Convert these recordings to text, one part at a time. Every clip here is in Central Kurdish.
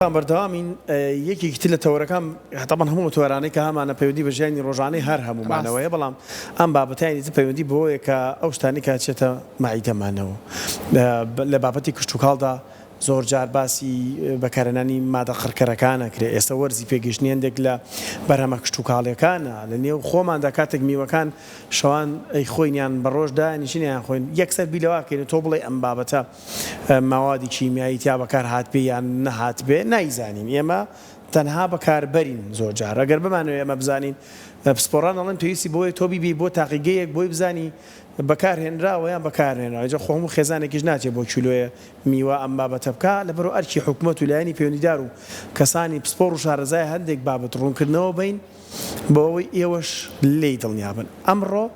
بەردەوامین یەکێکی تر لە تەوەرەکان تەبعەن هەموو ئەو تەوەرانەی کە هەمانە پەیوەندی بە ژیانی ڕۆژانەی هەر هەموومانەوەیە بەڵام ئەم بابەتانی تر پەیوەندی بەوەیە کە ئەو شتانەی کە ئەچێتە مەعیدەمانەوە لە بابەتی کشتوکاڵدا زۆر جار باسی بەکارهێنانی مادە قڕکەرەکان ئەکرێ ئێستا وەرزی پێگەیشتنی هەندێک لە بەرهەمە کشتوکاڵیەکانە لە نێو خۆماندا کاتێک میوەکان شەوان ئەیخۆین یان بە ڕۆژ دانیشین ئەیانخۆین یەکسەر بیر لەوە ئەکەین تۆ بڵێی ئەم بابەتە مەوادی کیمیایی تیا بەکار هاتبێ یان نەهاتبێ نایزانین ئێمە تەنها بەکاربەرین زۆر جار ئەگەر بمانەوێ ئەمە بزانین پسپۆڕان ئەڵێن پێویستی بۆیە تۆ بیبی بۆ تاقیگەیەک بۆی بزانی بەکار هێنراوە یان بەکار نەهێنراوە جا خۆ هەموو خێزانێکیش ناچێ بۆ کیلۆیە میوە ئەم بابەتە بکا لەبەرئەوە ئەرکی حکومەت و لایەنی پەیوەندیدار و کەسانی پسپۆڕ و شارەزای هەندێک بابەت ڕوونکردنەوە بەین بۆ ئەوەی ئێوەش لێی دڵنیابن. ئەمڕۆ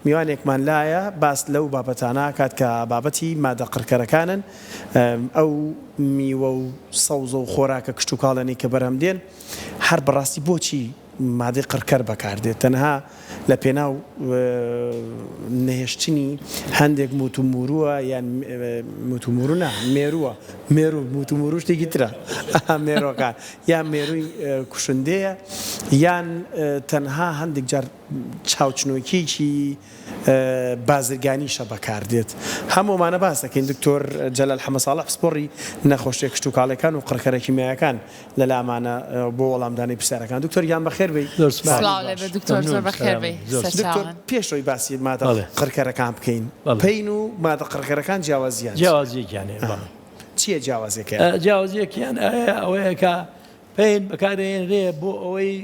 میوانێکمان لایە باس لەو بابەتانە ئەکات کە بابەتی مادە قڕکەرەکانن، ئەو میوە و سەوزە و خۆراکە کشتوکاڵیانەی کە بەرهەم دێن، هەر بەڕاستی بۆچی مادەی قڕکەر بەکاردێت؟ تەنها لە پێناو نەهێشتنی هەندێک موتوموروە یان موتومورو نا مێرووە مێروو موتومورو شتێکی ترە مێرۆکان یان مێرووی کوشندەیە یان تەنها هەندێک جار چاوچنۆکیەکی بازرگانیشە بەکاردێت هەموو ئەمانە باس دەکەین دکتۆر جەلال حەمە ساڵح پسپۆڕی نەخۆشیە کشتوکاڵیەکان و قڕکەرە کیمیایەکان لەلامانە بۆ وەڵامدانەوەی پرسیارەکان دکتۆر گیان بەخێر بێی زۆر سوپاس. سڵاو لێبێ دکتۆر زۆر بەخێر بێی دکتۆر سەرچاوان. پێش ئەوەی باسی مادە بەڵێ. قڕکەرەکان بکەین بەڵێ. پەین و مادە قڕکەرەکان جیاوازیان چیە؟ جیاوازیەکیان هەیە بەڵێ. چیە جیاوازیەکەیان؟ جیاوازیەکیان ئایا ئەوەیە کە پەین بەکارئەهێنرێ بۆ ئەوەی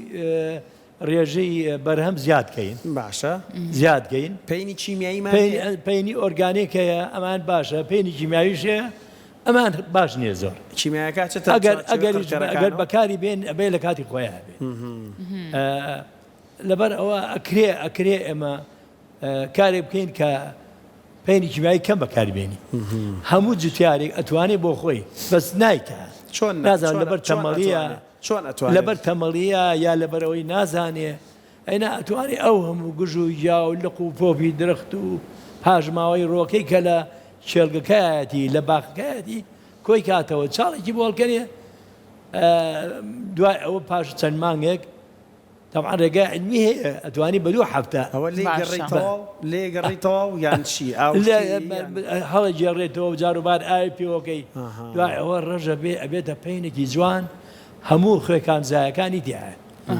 ڕێژەی بەرهەم زیاد کەین. باشە. زیاد کەین. پەینی کیمیاییمان هەیە؟ پەینی ئۆرگانیک هەیە ئەمان باشە، پەینی کیمیاویش هەیە ئەمان باش نییە زۆر. کیمیایەکە ئەچێتە ئەگەر چوارچێوەی ئەگەریش ئەگەر قڕکەرەکانەوە؟ بەکاری بێن ئەبێ لە کاتی خۆیا بێ. لەبەر ئەوە ئەکرێ ئەکرێ ئێمە کارێک بکەین کە پەینی کیمیایی کەم بەکاری بێنی. هەموو جوتیارێک ئەتوانێ بۆ خۆی بەس نایکا. چۆن نازانم چۆن لەبەر چۆن تەمەڵییە ئەتوانێ؟ چۆن ئەتوانێت؟ لەبەر تەمەڵییە یا لەبەر ئەوەی نازانێ؟ ئەینا ئەتوانێ ئەو هەموو گژ و گیا و لق و پۆپی درەخت و پاشماوەی ڕۆکەی کە لە کێڵگەکەیەتی لە باخەکەیەتی کۆی کاتەوە چاڵێکی بۆ هەڵکەنێ دوای ئەوە پاش چەند مانگێک تەبعەن ڕێگای عیلمی هەیە ئەتوانی بە دوو هەفتە ئەوە لێی باشە. گەڕێی تەواو لێی گەڕێی تەواو یان چی ئاو لێ شتی یان هەڵەگێڕێتەوە جاروبار ئاوی پێوەکەی ئەها. دوای ئەوە ڕەژە بێ ئەبێتە پەینێکی جوان هەموو خوێ کانزایەکانی تیایە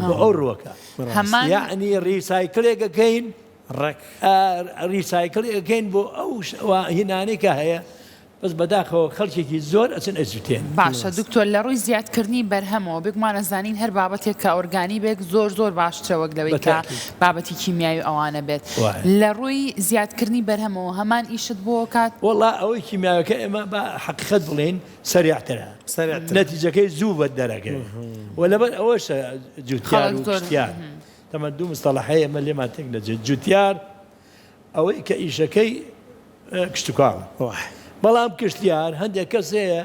بۆ ئەو ڕووەکە هەمان یەعنی recycle ێک ئەکەین ڕێک recycle ێک ئەکەین بۆ ئەو هینانەی کە هەیە بەس بەداخەوە خەڵکێکی زۆر ئەچن ئەجوتێن. باشە دکتۆر لە ڕووی زیاد کردنی بەرهەمەوە بێگومان ئەزانین هەر بابەتێک کە ئۆرگانی بێت زۆر زۆر باشترە وەک لەوەی کە بابەتی کیمیاوی ئەوانە بێت لە ڕووی زیاد کردنی بەرهەمەوە هەمان ئیشت بۆ کات؟ وەڵا ئەوەی کیمیاوەکە ئێمە بە حەقیقەت بڵێین سەریعترە نەتیجەکەی زوو بە دەرەکەوێ و لەبەر ئەوەشە جوتیار و کشتیار تەمەن دوو مستەڵەح هەیە ئێمە لێمان تێک نەچێت جوتیار ئەوەی کە ئیشەکەی کشتوکاڵە بەڵام کشتیار هەندێک کەس هەیە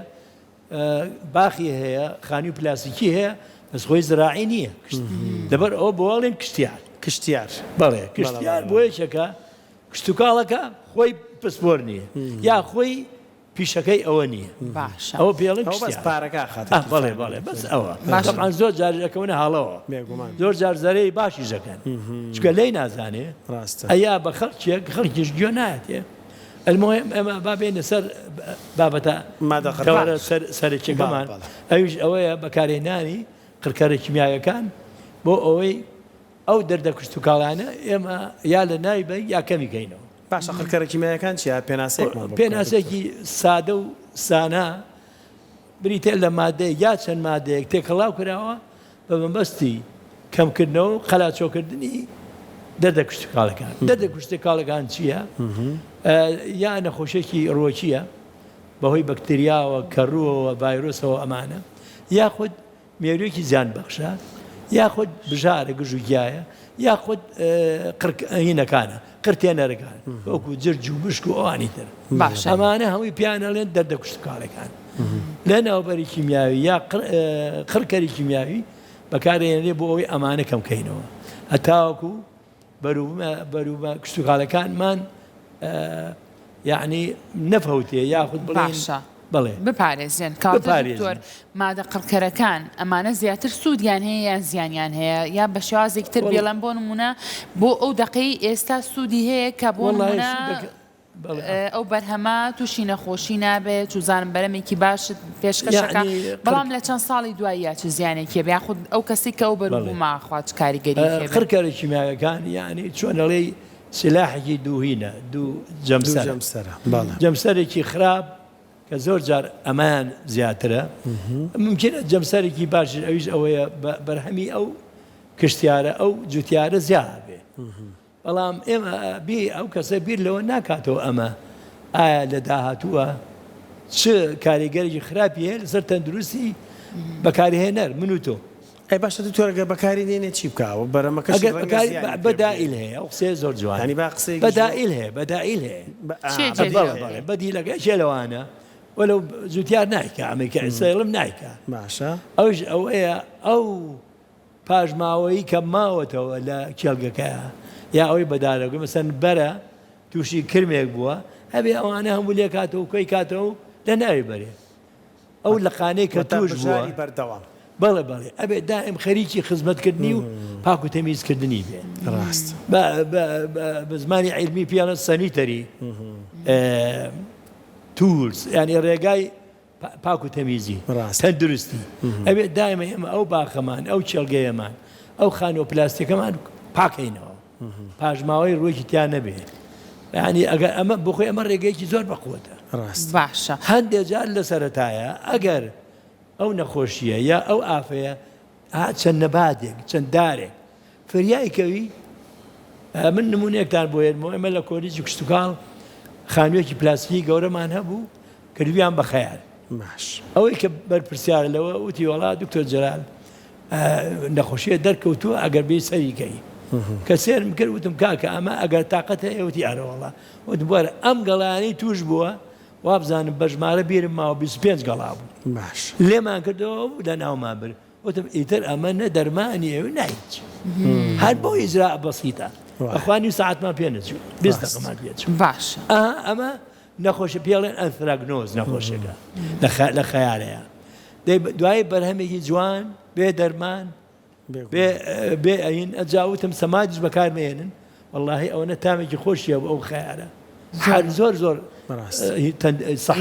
باخی هەیە خانی و پلاستیکی هەیە بەس خۆی زراعی نییە لەبەر ئەوە بۆڵێن کشتیار کشتیار بەڵێ کشتیار بۆ یەکێکە کشتوکاڵەکە خۆی پسپۆر نییە یا خۆی پیشەکەی ئەوە نییە باشە ئەوە پێڵێن ئەوە بەس کشتیار پارەکە ئەخاتە ئاه بەڵێ گیرفانی. بەڵێ بەس ئەوە باشە. تەبعەن زۆر جاریش ئەکەونە هەڵەوە بێگومان. زۆر جار زەرەی باشیش دەکەن چونکە لێی نازانێ ڕاستە. ئەیا بە خەڵکێک خەڵکیش گوێ نایەتێ المهم ئێمە با بێینە سەر بابەتە مادە قڕکەر. تەوەرە سەر سەرەکیەکەمان بەڵێ، بەڵێ. ئەویش ئەوەیە بەکارهێنانی قڕکەرە کیمیاویەکان بۆ ئەوەی ئەو دەردە کشتوکاڵانە ئێمە یا لە ناوی بەین یا کەمی کەینەوە. باشە قڕکەرە کیمیایەکان چیە؟ پێناسەیەکمان بۆ بکە دکتۆر. پێناسەیەکی سادە و سانا بریتیە لە مادەیەک یا چەند مادەیەک تێکەڵاو کراوە بە مەبەستی کەمکردنەوە و قەلاچۆکردنی دەردە کشتوکاڵەکان. دەردە کشتوکاڵەکان چییە؟ یا نەخۆشیەکی ڕووەکییە بەهۆی بەکتریاوە، کەڕووەوە، ڤایرۆسەوە ئەمانە، یاخود مێروویەکی زیان بەخشە یاخود بژارە گژ و گیایە یاخود قڕک هینەکانە قرتێنەرەکان وەکو جرج و مشک و ئەوانی تر باشە ئەمانە هەمووی پیان ئەڵێن دەردە کوشتوکاڵەکان لە ناوبەری کیمیاوی یا قڕکەری کیمیاوی بەکارێنرێ بۆ ئەوەی ئەمانە کەم کەینەوە هەتاوەکو بەروبوومە بەروبە کشتوکاڵەکانمان یعنی نەفەوتێ یاخود بڵێن باشە. بەڵێ. بپارێزرێن. کەواتە دکتۆر مادە قڕکەرەکان ئەمانە زیاتر سوودیان هەیە یان زیانیان هەیە یا بە شێوازێکی تر بێڵم بۆ نمونە بۆ ئەو دەقەی ئێستا سوودی هەیە کە بۆ نمونە ئەو بەرهەمە تووشی نەخۆشی نابێت چوزانم بەرەمێکی باشت پێشکەشەکە بەڵام لە چەند ساڵی دواییە چ زیانێکی هەبێ یاخود ئەو کەسی کە ئەو بەروبوومە خوا چ کاریگەری هەبێ؟ قڕکەرە کیمیاویەکان یانی چۆن ئەڵێی سیلاحێکی دووهینە، دوو جەمسەرە، جەمسەرێکی خراپ کە زۆر جار ئەمەیان زیاترە، مومکینە جەمسەرێکی باشیش ئەویش ئەوەیە بەرهەمی ئەو کشتیارە ئەو جوتیارە زیاد بێ. بەڵام ئێمە بی ئەو کەسە بیر لەوە ناکاتەوە ئەمە ئایا لە داهاتووە چ کاریگەرێکی خراپی هەیە لەسەر تەندروستی بەکارهێنەر من و تۆ. ئەی باشە دکتۆر ئەگەر بەکاری نێنێ چی بکا ئەوە بەرەمەکەشی ئەگەر ڕەنگە بەکاری زیانی پێ بەدائیل بگەیەنێ. هەیە ئەو قسەیە زۆر جوانە یانی با قسەیەکیش بۆ بەدائیل هەیە بەدائیل هەیە بە ئا چێ جێ بەدیل بەڵێ هەیە. بەڵێ بەدیلەکە یەکێ لەوانە وەلەو جوتیار نایکا ئەمەی کە ئێستا ئەڵێم نایکا باشە. ئەویش ئەوەیە ئەو پاشماوەیی کە ماوەتەوە لە کێڵگەکەیا یا ئەوەی بە دارەکە مەسەن بەرە تووشی کرمێک بووە ئەبێ ئەوانە هەموو لێکاتەوە و کۆی کاتەوە و لە ناوی بەرێ ئەو لقانەی کە واتە تووش بووە بژاری بەردەوام. بەڵێ بەڵێ ئەبێ دائیم خەریکی خزمەتکردنی و پاک و تەمیزکردنی بێ ڕاست. بە بە بە بە زمانی عیلمی پێڵێن sanitary tools یانی ڕێگای پاک و تەمیزی، تەندروستی، ئەبێ دایمە ئێمە ئەو باخەمان، ئەو کێڵگەیەمان، ئەو خانووە پلاستیکەمان پاکەینەوە، پاشماوەی ڕووەکی تیا نەبێ. یانی ئەگەر ئەمە بۆ خۆی ئەمە ڕێگەیەکی زۆر بەقوەتە. ڕاست. باشە. هەندێ جار لە سەرەتایە ئەگەر ئەو نەخۆشییە یا ئەو ئافەیە ها چەند نەباتێک، چەند دارێک فریای کەوی، من نموونەیەکتان بۆ هێنمەوە، ئێمە لە کۆلیجی کشتوکاڵ خانوویەکی پلاستیکی گەورەمان هەبوو، کردویان بە خەیار. باش. ئەوەی کە بەرپرسیارە لەوە وتی وەڵا دکتۆر جەلال نەخۆشیە دەرکەوتووە ئەگەر بێی سەری کەی. کە سێرم کرد وتم کاکە ئەمە ئەگەر تاقەت هەیە وتی ئەرە وەڵا. وتم وەرە ئەم گەڵایانەی تووش بووە وابزانم بە ژمارە بیرم ماوە 25 گەڵا بوو. باش. لێمان کردەوە و لەناومان برد. وتم ئیتر ئەمە نە دەرمانی ئەوێ نە هیچ. هەر بەو ئیجراء بەسیتە. بەخوا نیو سەعاتمان پێ نەچوو. 20 دەقەمان پێ چوو. باشە. ئەها ئەمە نەخۆشی پێڵێن anthracnose نەخۆشیەکە لە خەیارەیە دەی دوای بەرهەمێکی جوان بێ دەرمان بێ ئەین ئەجا وتم سەمادیش بەکارمێنن واللهی ئەوەنە تامێکی خۆشیە بۆ ئەو خەیارە هەر زۆر زۆر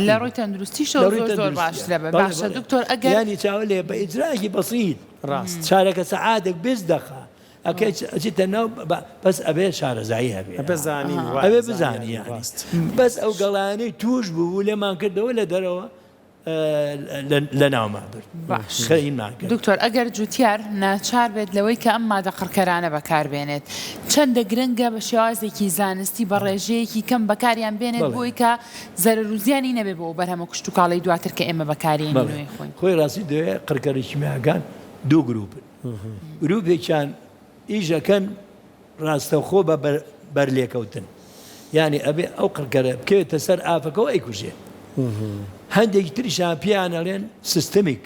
لە ڕووی تەندروستیشەوە زۆر زۆر باشترە بە باشە دکتۆر ئەگەر ینی چاوە لێ بە ئیجراکی بەسیت ڕاست چارەکە سەعاتێک 20 دقە ئەکەی ئەچیتە ناو بەس ئەبێ شارەزایی هەبێ ئەبێ زانین وایە ئەبێ زانیاری بزانی یانی ڕاست. بەس ئەو گەڵایانەی تووش بوو لێمان کردەوە لە دەرەوە لە ناومان برد باش خەرینمان کرد. دکتۆر ئەگەر جوتیار ناچار بێت لەوەی کە ئەم مادە قڕکەرانە بەکاربێنێت چەندە گرنگە بە شێوازێکی زانستی بە ڕێژەیەکی کەم بەکاریان بێنێت بەڵێ. بۆی کە زەرەر و زیانی نەبێ بۆ ئەو بەرهەمە کشتوکاڵەی دواتر کە ئێمە بەکارێنین بەڵێ و ئەیخۆین. خۆی ڕاستی دەوێ قڕکەرە کیمیاکان دوو گروپن گروپێکیان ئیش ئەکەن ڕاستەوخۆ بە بەرلێکەوتن یانی ئەبێ ئەو قڕکەرە بکەوێتە سەر ئافەکەەوە ئەیکوژێ هەندێکی تریشان پێیان ئەڵێن systemic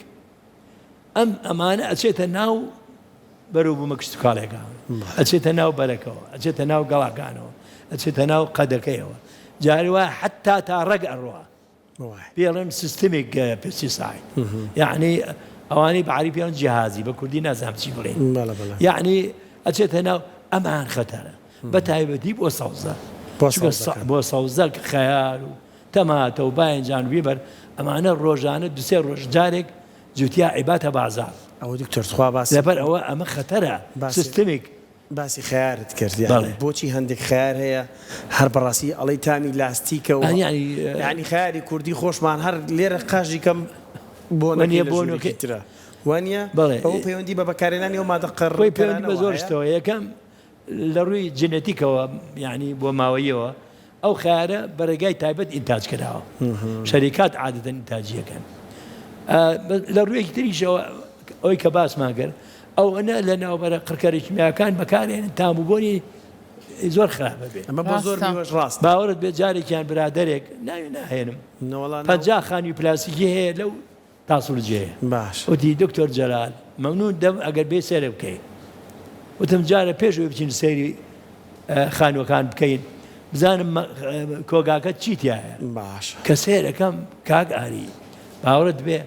ئەم ئەمانە ئەچێتە ناو بەروبوومە کشتوکاڵێکان ئەچێتە ناو بەرەکەوە ئەچێتە ناو گەڵاکانەوە ئەچێتە ناو قەدەکەیەوە جاری وایە حتا تا ڕەگ ئەڕوا پێڵێن systemic pesticide یعنی ئەوانەی بە عەرەبی پێیان جیهازی بە کوردی نازانم چی بڵێن یعنی ئەچێتە ناو ئەمان خەتەرە بە تایبەتی بۆ سەوزە بۆ سەوزە خەیار و تەماتە و باینجان و بیبەر ئەمانە ڕۆژانە دوسێ ڕۆژ جارێک جوتیا عیباتە بازار ئەوە دکتۆر تخوا باسی لەبەر ئەوە ئەمە خەتەرە systemic باسی خەیارت کرد یانی بۆچی هەندێک خەیار هەیە هەر بەڕاستی ئەڵێی تامی لاستیکە و یانی خەیاری کوردی خۆشمان هەر لێرە قاژی کەم بۆنەکەی لە ژوورێکی ترە وانیە؟ ئەوە پەیوەندی بە بەکارهێنانی ئەو مادە خۆی پەیوەندی بە قڕکەرانەوە زۆر هەیە؟ شتەوە یەکەم لە ڕووی جێنێتیکەوە یانی بۆ ماوەییەوە ئەو خەیارە بە ڕێگای تایبەت ئینتاج کراوە شەریکات عادەتەن ئینتاجیەکەن لە ڕوویەکی تریشەوە ئەوەی کە باسمان کرد ئەوەنە لە ناوبەرە قڕکەرە کیمیاکان بەکارێنن تام و بۆنی زۆر خراپە بێ ئەمە بۆ زۆر ڕاستە. میوەش ڕاستە. باوەڕت بێ جارێکیان برادەرێک ناوی ناهێنم نەوەڵا ناو 50 خانووی پلاستیکی هەیە لەو تاسڵجێیە باش. وتی دکتۆر جەلال مەمنون دەم ئەگەر بێی سەیرێ بکەی وتم جارە پێش ئەوەی بچین سەیری خانووەکان بکەین. بزانم کۆگاکەت چی تیایە. باشە. کە سەیرەکەم کاک ئاری باوەڕت بێ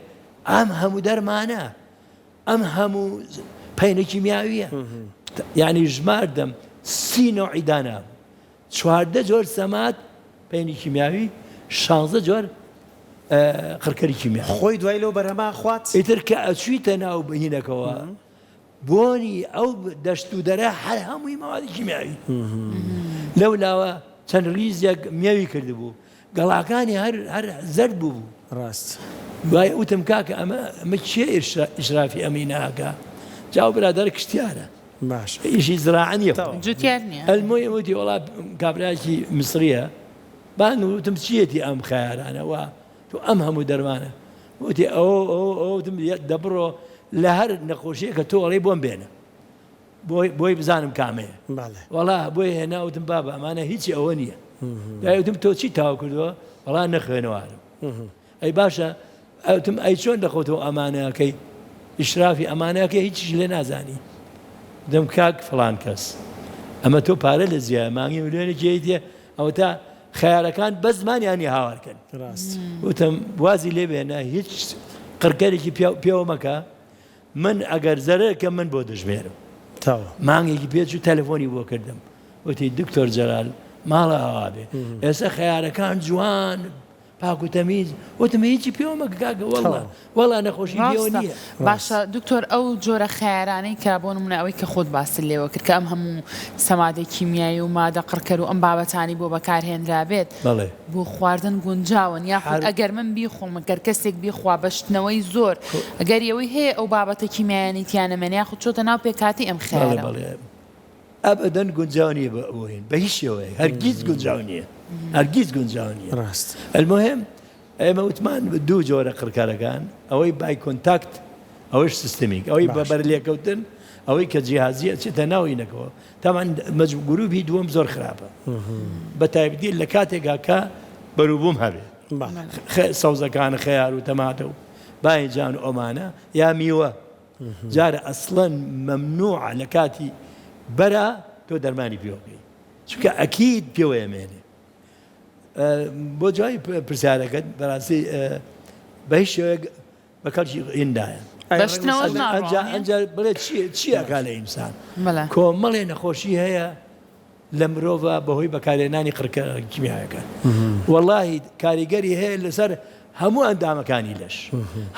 ئەم هەموو دەرمانە ئەم هەموو پەینە کیمیاویە یعنی ژماردم سی نەوعی دانابوو 14 جۆر سەماد پەینی کیمیاوی شانزە جۆر قڕکەری کیمیاوی. خۆی دوای لەو بەرهەمە ئەخوات. ئیتر کە ئەچویتە ناو هینەکەوە بۆنی ئەو دەشت و دەرە هەر هەمووی مەوادی کیمیاوی. لەو لاوە چەند ڕیزێک مێوی کردبوو گەڵاکانی هەر هەر زەرد بووبوو. ڕاست. دوای وتم کاکە ئەمە ئەمە کێ ئیشرافی ئەمەی ناکا؟ جا ئەو برادەرە کشتیارە. باشە. ئیشی زراعە نییە. تەواو. جوتیار نییە. المهم وتی وەڵا کابرایەکی میسرییە بانگ وتم چییەتی ئەم خەیارانە وا تۆ ئەم هەموو دەرمانە وتی ئەوە ئەوە ئەوە وتم دەبڕۆ لە هەر نەخۆشیەکە تۆ ئەڵێی بۆم بێنە بۆی بۆی بزانم کامەیە بەڵێ. وەڵا بۆی هێنا وتم بابە ئەمانە هیچی ئەوە نییە دوای وتم تۆ چی تاو کردووە وەڵا نەخوێنەوارم ئەی باشە ئەوتم ئەی چۆن لە خۆتەوە ئەمانەکەی ئیشرافی ئەمانەکەی هیچیش لێ نازانی دەم کاک فڵان کەس ئەمە تۆ پارە لە زیایە مانگی ملیۆنێکی هەیتە ئەوەتا خەیارەکان بەس زمانیانی هاوارکەن ڕاست وتم وازی لێ بێنە هیچ قڕکەرێکی پێوە مەکە من ئەگەر زەرەر کەم من بۆ دەژمێرم. تەواو. مانگێکی پێ چوو تەلەفۆنی بۆ کردم وتی دکتۆر جەلال ماڵە ئاوا بێ ئێستا خەیارەکان جوان پاک و تەمیز وتم هیچی پێوە مەکە کاکە وەڵا وەڵا نەخۆشی پێوە ڕاستە نییە. باشە دکتۆر ئەو جۆرە خەیارانەی کە بۆ نمونە ئەوەی کە خۆت باست لێوە کرد کە ئەم هەموو سەمادەی کیمیایی و مادە قڕکەر و ئەم بابەتانەی بۆ بەکارهێنرابێت بەڵێ. بۆ خواردن گونجاون یاخود هەر. ئەگەر من بیخۆم گەر کەسێک بیخوا بە شتنەوەی زۆر ئەگەری ئەوەی هەیە ئەو بابەتە کیمیایانەی تیا نەمێنێ یاخود چۆتە ناو پێکهاتەی ئەم بەڵێ خەیارەوە. بەڵێ ئەبەدەن گونجاو نییە بۆ بۆ هین بە هیچ شێوەیەک هەرگیز گونجاو نییە هەرگیز گونجاو نییە ڕاست. المهم ئێمە وتمان دوو جۆرە قڕکەرەکان ئەوەی by contact ئەوەش systemic ئەوەی بە باش. بەرلێکەوتن ئەوەی کە جیهازی ئەچێتە ناو هینەکەوە تەبعەن مەجبو گروپی دووەم زۆر خراپە بە تایبەتی لە کاتێکا کە بەروبووم هەبێ سەوزەکان خەیار و تەماتە و باینجان و ئەمانە یا میوە جارە ئەسڵەن مەمنوعە لە کاتی بەرا تۆ دەرمانی پێوە بکەی چونکە ئەکید پێوەیە مێنێ بۆ جوای پرسیارەکەت بەڕاستی بە هیچ شێوەیەک بە کەڵکی هین نایەن. بە شتنەوەش ناڕوا ئەنجا نیە؟ ئەنجا بڵێ چی چی ئەکا لە ئینسان؟ بەڵێ. کۆمەڵێ نەخۆشی هەیە لە مرۆڤا بەهۆی بەکارهێنانی قڕکەرە کیمیاویەکان. وەڵاهی کاریگەری هەیە لەسەر هەموو ئەندامەکانی لەش،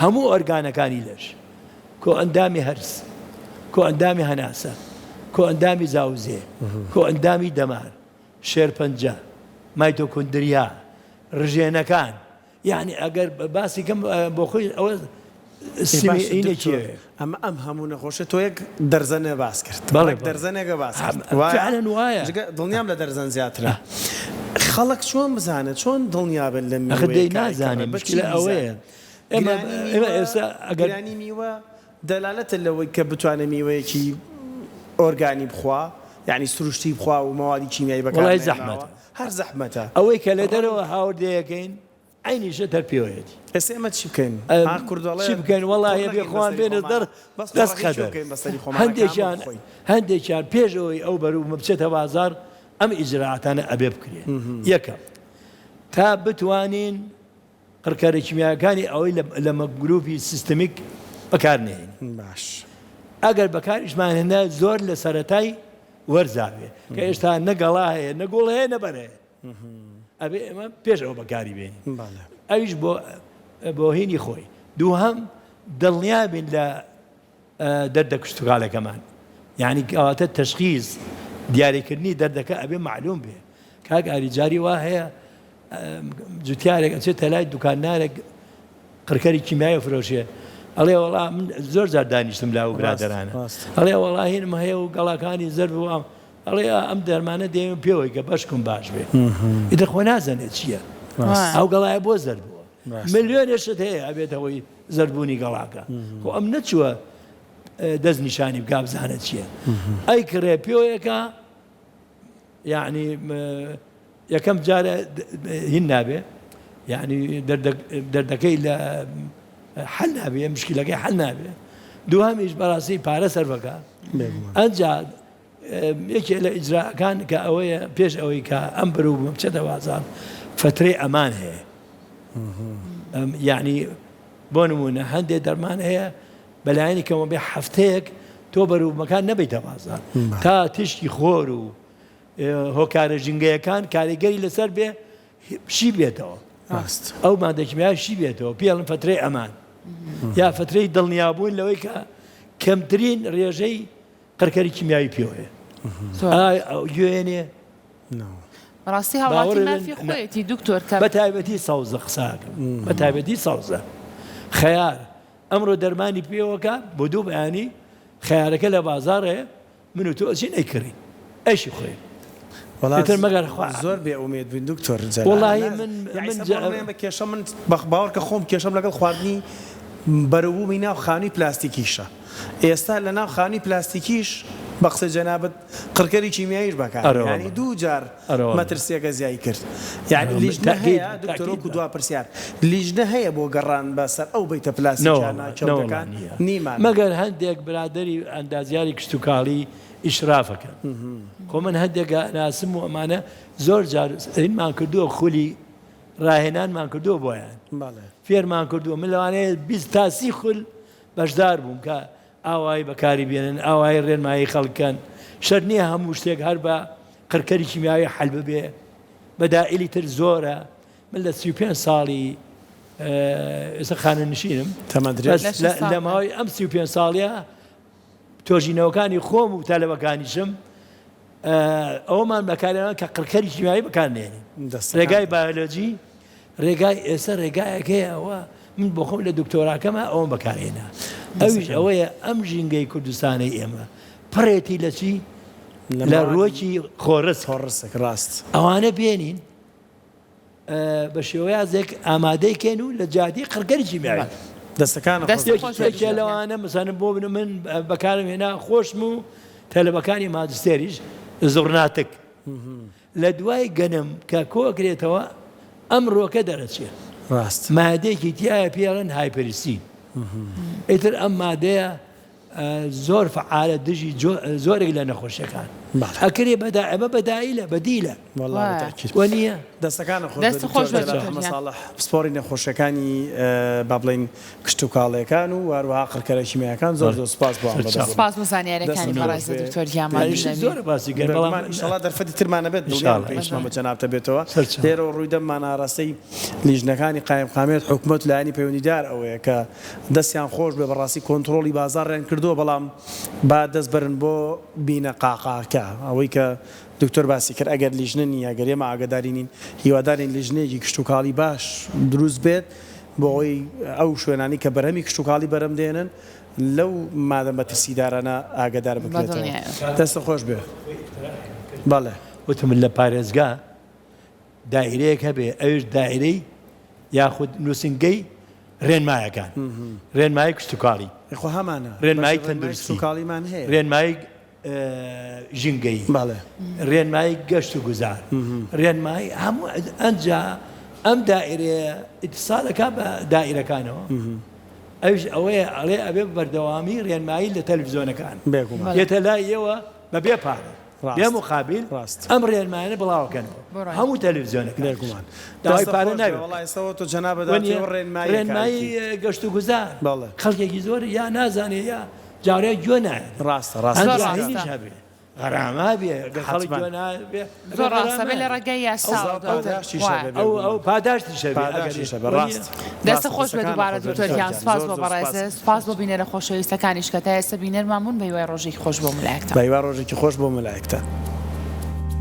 هەموو ئۆرگانەکانی لەش، کۆئەندامی هەرس، کۆئەندامی هەناسە، کۆئەندامی زاوزێ، کۆئەندامی دەمار، شێرپەنجە، مایتۆکۆندریا، ڕژێنەکان، یەعنی ئەگەر باسی کەم بۆ خۆی ئەوە سیمی دکتۆر ئەمە ئەم هەموو نەخۆشە تۆ یەک دەرزەنێ باس کرد بەڵێ دەرزەنێکە باس کرد فعلا وایە جگە دڵنیام لە دەرزەن زیاترە خەڵک چۆن بزانێت چۆن دڵنیا بن لە ئەخر دەی میوەیەکە نازانێ بە چی مشکلە ئەوەیە بیزانێت ئێمە گرانی ئێمە میوە ئێستا ئەگەر گرانی میوە دەلالەتە لەوەی کە بتوانێت میوەیەکی ئۆرگانی بخوا یعنی سروشتی بخوا و مەوادی کیمیایی بەکار وەڵای نەهێناوە زەحمەتە هەر زەحمەتە. ئەوەی کە لە دەرەوە هاوردەیەکەین عەینی شت هەر پێوەیەتی. ئێستا ئێمە چی بکەین؟ ها کورد ئەڵێ چی بکەین قوڕ وەڵاهی ئەبێ نەکەین خۆمان بەسەری بێنە خۆمانا دەر بەس دەست قوڕەکەی چۆ قەدەر بکەین بەسەری خۆمانا کە هەموو هەندێکیان بخۆین. هەندێکیان پێش ئەوەی ئەو بەروبوومە بچێتە بازاڕ ئەم ئیجرائاتانە ئەبێ بکرێ یەکەم تا بتوانین قڕکەرە کیمیایەکانی ئەوەی لە گروپی systemic بەکار نەهێنین باش. ئەگەر بەکاریشمان هێنا زۆر لە سەرەتای وەرزا بێ کە ئێستا نە گەڵا هەیە نە گوڵ هەیە نە بەر هەیە ئەبێ ئێمە پێش ئەوە بەکاری بێنین ئەویش بۆ بۆ هینی خۆی دووهەم دڵنیا بین لە دەردە کشتوکاڵەکەمان یعنی کەواتە تەشخیز دیاریکردنی دەردەکە ئەبێ معلوم بێ کاک ئاری جاری وا هەیە جوتیارێک ئەچێتە لای دوکاندارێک قڕکەری کیمیایی فرۆشێ ئەڵێ وەڵا من زۆر جار دانیشتم لاو برادەرانە ئەڵێ وەڵا هینم هەیە و گەڵاکانی زەرد و ئەم ئەڵێ ئەم دەرمانە دێم پێوەی کە بەشکم باش بێ ئیتر خۆ نازانێت چییە ئەو گەڵایە بۆ زەرد بووە ملیۆنێ شت هەیە ئەبێتە هۆی زەردبوونی گەڵاکە خۆ ئەم نەچووە دەست نیشانی بکا بزانە چییە ئەی کڕێ پێوەیەکە یعنی یەکەم جارە هین نابێ یعنی دەردەکەی لە حل نابێ مشکلەکەی حل نابێ دووهەمیش بەڕاستی پارە سەرفەکە ئەجا. یەکێ لە ئیجرائەکان کە ئەوەیە پێش ئەوەی کە ئەم بەروبوومە بچێتە بازاڕ فەترەی ئەمان هەیە یعنی بۆ نمونە هەندێک دەرمان هەیە بەلایەنی کەمەوە بێ هەفتەیەک تۆ بەروبوومەکان نەبیتە بازاڕ تا تیشکی خۆر و هۆکارە ژینگەیەکان کاریگەری لەسەر بێ شی بێتەوە ئەو مادە کیمیا شی بێتەوە پێڵن فترەی ئەمان یا فترەی دڵنیابوون لەوەی کە کەمترین ڕێژەی قڕکەری کیمیایی پێوەیە گوێنێ ڕاستی هاوڵاتی مافی خۆیەتی دکتۆر کە بە تایبەتی سەوزە قساکەم بە تایبەتی سەوزە خەیار ئەمڕۆ دەرمانی پێوەکە بۆ دوو بەیانی خەیارەکە لە بازاڕێ من و تۆ ئەچین ئەیکڕین ئەیشی خۆین ئیتر مەگەر خوا زۆر بێ ئومێد بووین دکتۆر جەلال وەڵاهی من من جا کێشە من باوەڕکە خۆم کێشەم لەگەڵ خواردنی بەرەوبوومی ناو خانووی پلاستیکیشە ئێستا لە ناو خانووی پلاستیکیش بە قسەی جەنابت قڕکەری کیمیاییش بەکار یانی دوو جار مەترسیەکە زیای کرد یانی لیژنە هەیە دکتۆر وەکو دوا پرسیار لیژنە هەیە بۆ گەڕان بە سەر ئەو بەیتە پلاستیکیانە کێڵگەکان نیمان. مەگەر هەندێک برادەری ئەندازیاری کشتوکاڵی ئیشرافەکەن خۆ من هەندێک ئەناسم و ئەمانە زۆر جار هینمان کردووە خولی ڕاهێنانمان کردووە بۆیان فێرمان کردووە من لەوانەیە 20 تا 30 خول بەشدار بووم کە ئاوایی بەکاری بێنن ئاوایی ڕێنمایی خەڵکەن شەرت نییە هەموو شتێک هەر بە قڕکەری کیمیاوی حەل ببێ بەدائیلی تر زۆرە من لە 35 ساڵی ئێستا خانەنشینم بەس لە ماوەی ئەم 35 ساڵیە تۆژینەوەکانی خۆم و تەلەبەکانیشم ئەومان بەکارێنان کە قڕکەری کیمیایی بەکارنێنین ڕێگای بایۆلۆجی ڕێگای ئێستا ڕێگایەک هەیە ئەوە من بۆ خۆم لە دکتۆراکەمە ئەوەم بەکارهێنا ئەویش ئەوەیە ئەم ژینگەی کوردستانەی ئێمە پڕێتی لە چی لە ڕووەکی خۆڕسک خۆڕسک ڕاست ئەوانە بێنین بە شێوازێک ئامادەی کەین و لە جادی قڕکەری کیمیایی دەستەکانت خۆش دەست خۆش بێت. یەکێ لەوانە مەسەلەن بۆ من بەکارم هێنا خۆشم و تەلەبەکانی ماجستێریش زوڕناتک لە دوای گەنم کە کۆئەکرێتەوە ئەم ڕۆکە دەرەچێ ڕاست. مادەیەکی تیایە پێی ئەڵێن هایپریسین ئیتر ئەم مادەیە زۆر فەعالە دژی زۆرێک لە نەخۆشیەکان ئەکرێ بەدا ئەمە بەدایلە بەدیلە وەنیە؟ دەستەکانت خۆش بێت دکتۆر جەلال حەمە ساڵح پسپۆڕی نەخۆشیەکانی با بڵێین کشتوکاڵیەکان و هەروەها قڕکەرە کیمیایەکان زۆر زۆر سوپاس بۆ ئەم بەڕێزە. سوپاس بۆ زانیاریەکانی بەڕێزت دکتۆر گیان ماندوو نەبی. زۆر باسی کرد بەڵام بێگومان ئیشەڵا دەرفەتی ترمان هەبێت دڵنیام پێویستمان بە جەنابت ئەبێتەوە لێرەوە ڕووی دەممان ئاراستەی لیژنەکانی قایمقامیەت حکومەت لایەنی پەیوەندیدار ئەوەیە کە دەستیان خۆش بێ بەڕاستی کۆنتڕۆڵی بازاڕیان کردووە بەڵام با دەست بەرن بۆ بینە قاقاکە ئەوەی کە دکتۆر باسی کرد ئەگەر لیژنە نییە گەر ئێمە ئاگاداری نین هیوادارین لیژنەیەکی کشتوکاڵی باش دروست بێت بۆ ئەوەی ئەو شوێنانەی کە بەرهەمی کشتوکاڵی بەرهەم دێنن لەو مادە مەترسیدارانە ئاگادار بکرێتەوە. دەستت خۆش بێ. بەڵێ. وتم لە پارێزگا دائیرەیەک هەبێ ئەویش دائیرەی یاخود نووسینگەی ڕێنمایەکان ڕێنمایی کشتوکاڵی خۆ هەمانە ڕێنمایی تەندروستی کشتوکاڵیمان هەیە ڕێنمایی ژینگەیی ڕێنمایی گەشت و گوزار ڕێنمایی هەموو ئەنجا ئەم دائرەیە ئیتسالەکە بە دائرەکانەوە ئەوش ئەوەیە ئەڵێ ئەبێ بەردەوامی ڕێنمایی لە تەلەڤزیۆنەکان یەتە لای ئێوە بەبێ پارە بێ مقابل ئەم ڕێنمایانە بڵاوەکەنەوە هەموو تەلەڤزیۆنەکان بێگومان داوای پارە ناوێت ئێستا تۆ جەنابت ڕێنمایی گەشت و گوزار خەڵکێکی زۆر یا نازانێ یا جارێ گوێ نایەت. ڕاستە ڕاستە. زۆر هەندێک هینیش ڕاستە. هەبێ غەرامە بێ گەر خەڵک حەتمەن. گوێ نابێ ئەبێ زۆر ڕاستە غەرامە بێ لە هەبێ. ڕێگای یاساوە ئەو دواتر پاداشتیش وایە. هەبێ ئەو بێگومان. ئەو پاداشتیش هەبێ ئەگەر پاداشتیش هەبێ وەنیە؟ ڕاست. دەستت ڕاستە خۆش بێ دەستەکانت دووبارە خۆش بێ دکتۆر دکتۆر گیان گیان. سوپاس زۆر بۆ زۆر سوپاس. بەڕێزت سوپاس بۆ بینەرە خۆشەویستەکانیش کە تا ئێستا بینەرمان بوون بە هیوای ڕۆژێکی خۆش بۆ ملایەکتان. بە هیوای ڕۆژێکی خۆش بۆ ملایەکتان.